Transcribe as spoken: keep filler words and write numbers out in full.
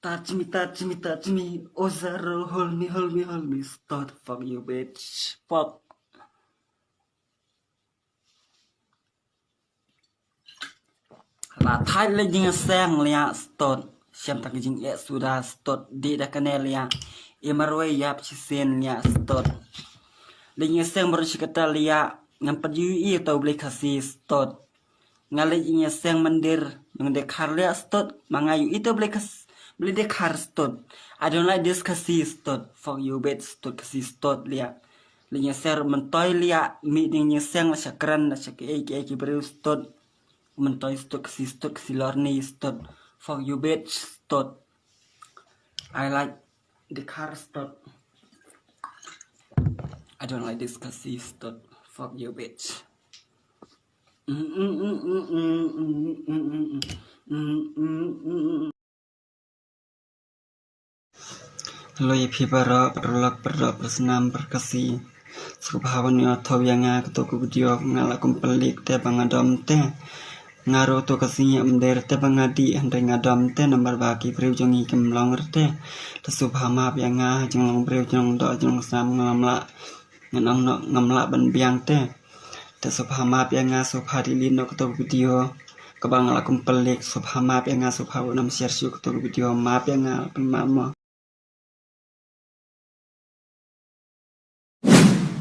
Touch me, touch me, touch me. Oh Zaro, hold me, hold me, hold me. Stud, fuck you, bitch. Fuck. La thait la jingïaseng liah stud. Shem ta ka jingeh suda stud. Di da kane liah. I marwei ïap shisien liah stud. La jingïaseng baroh shi katta liah. Ngam pat ïohi ïa uta u Blei Khasi stud. Nga la jingïaseng myndir. Nga dei khar liah stud. Ma nga ïohi uta u Blei Khas-, Blei dei khar stud. I don't like this Khasi stud. Fuck you bitch stud Khasi stud liah. La jingïaseng myntoi liah. Mih ding jingïaseng la sha kren la sha kiei kiei ki briew stud. Myntoi stud Khasi stud Khasi lorni stud. Fuck you bitch stud. I like the car stud. I don't like this Khasi stud. Fuck you bitch. Hello ïa phi baroh, paralok, paralok, parasnam, parkhasi. Sngewbha ban ïathuh ïa nga kato ka video nga la kum palik te ba nga dom te. Nga ruh to ka sngi ym dei te ba nga dih hynrei nga dom te namar ba ki briew jong ngi kim long te. Te sngewbha map ïa nga, jinglong briew, jinglong doh, jinglong snam ngam lah. Ngan ong noh ngam lah ban biang te. Te sngewbha map ïa nga, sngewbha delete noh kato ka video kaba nga la kum palik, sngewbha map ïa nga, sngewbha wat nym share shuh kato ka video, map ïa nga, pynmap mo.